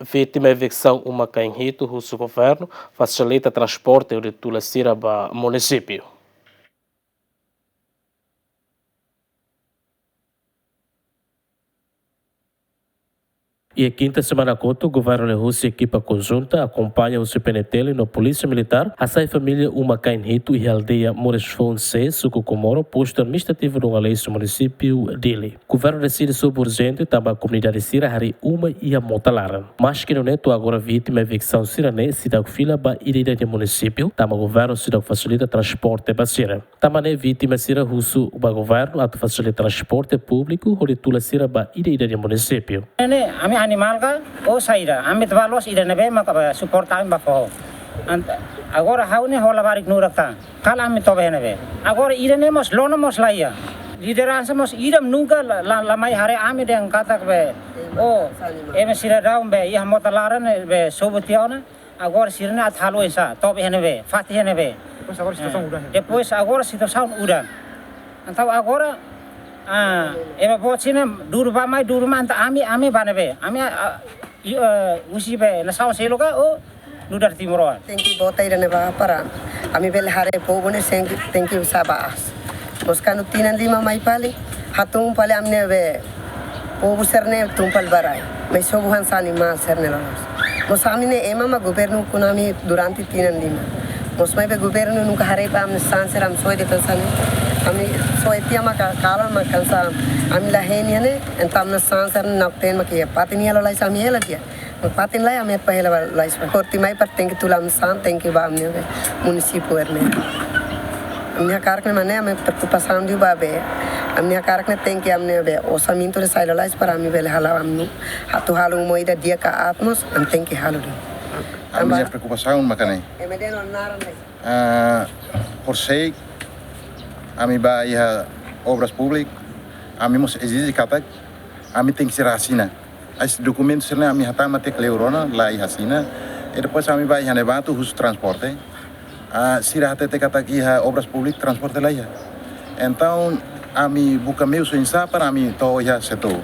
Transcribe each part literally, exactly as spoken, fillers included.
vítima eviksaun uma-kain hitu husu governu fasilita transporte hodi tula sira ba munisípiu. Iha kinta semana kotuk, governu liuhusi ekipa konjunta akompaña husi P N T L no Polísia Militár hasai família uma-kain hitu iha aldeia Moris Foun C, suku Comoro, postu administrativu Dom Aleixo, munisípiu Dili. Governu deside sobu urjente tanba komunidade sira harii uma iha mota laran. Maski nune'e, to'o agora vítima eviksaun sira-ne'e seidauk fila ba ida-idak nia munisípiu, tanba governu seidauk fasilita transporte ba sira. Tanba ne'e vítima sira husu ba governu atu fasilita transporte públiku hodi tula sira ba ida-idak nia munisípiu. Ne'e, ami animál ka, ou saida, ami atu bá loos ida ne'ebé maka bá suporta ami bá foho. Ant-, agora ha'u ne'e hola barik nurak tan. Kala ami toba iha ne'ebé. Agora ida-ne'e mós lona mós laiha. Lideransa mós ida nunka la, la, la mai haree ami dehan katak be, oh, ema sidadaun be iha mota laran ne'e be sobu tiha ona. Agora sira-ne'e atu halo oinsá, toba iha ne'ebé, fatin iha ne'ebé. Depois agora situasaun udan. Depois agora situasaun udan. Entaun agora, ah, ema boot sira-ne'e duru bá mai, duru mai, entaun ami, ami bá ne'ebé. Ami, ah, i, eh, husi be nasaun seluk ka, ou nu'udar timoroan. Tenke vota ida-ne'e ba para ami bele haree povu ne'e sen, tenke uza ba aas. Mós kuandu tinan lima mai fali, hatún fali ami-nia be povu sira-ne'e tun fali ba rai. Mai sobu hanesan animál sira-ne'e loloos. Mós ami ne'e ema mak governu ukun ami durante tinan lima. Mós maibé governu nunka haree ba ami-nia sasán sira, ami soe de'it hanesan ne'e. Ami soe tiha maka kalan maka hanesan ami la hein iha ne'e, entaun ami-nia sasán sira-ne'e na'ok-teen maka iha fatin iha lalais ami hela tiha. Fatin lai ami atu hela ba lalais ba. Korte mai para tenke tula ami-nia sasán, tenke ba ami-nia be munisípiu Ermera. Ami hakarak ne'e mak ne'e, ami preokupasaun liu ba be. Ami hakarak ne'e tenke ami-nia be orsamentu ne'e sai lalais para ami bele hala'o ami atu halo uma ida di'ak ka aat mós, ami tenke halo duni. Ami-nia preokupasaun maka ne'e. Ema dehan naran ne'e. Ah, horisehik, ami bá iha Obras Públikas, ami mós ezije katak, ami tenke sira asina. As dokumentu sira-ne'e ami hatama te kleur ona, la iha asina. I depois ami bá iha ne'ebá atu husu transporte. Ah, sira hatete katak iha Obras Públikas transporte la iha. Entaun, ami buka meius oinsá para ami to'o iha setór.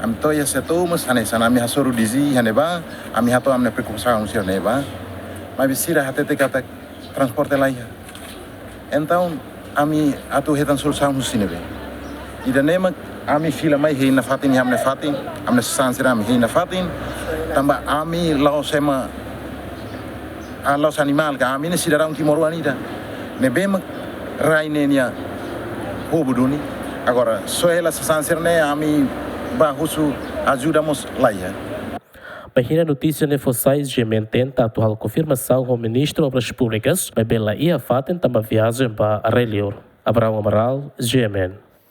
Ami to'o iha setór, mas hanesan ami hasoru D G iha ne'ebá, ami hato'o ami-nia preokupasaun sira ne'ebá. Maibé sira hatete katak transporte la iha. Entaun, ami atu hetan solusaun husi ne'ebé. Ida-ne'e mak ami fila mai hein nafatin, iha ami-nia fatin, ami-nia sasán sira ami hein nafatin, tanba ami la'ós ema, ah, la'ós animál ka, ami ne'e sidadaun timoroan ida. Ne'ebé mak rai ne'e nia povu duni. Agora, só hela sasán sira-ne'e ami bá husu ajuda mós la iha. Bainhira notísia ne'e fó sai, G M N tenta atu halo konfirmasaun ho Ministru Obras Públikas, maibé la iha fatin tanba viajen ba rai-liur. Abraão Amaral, G M N.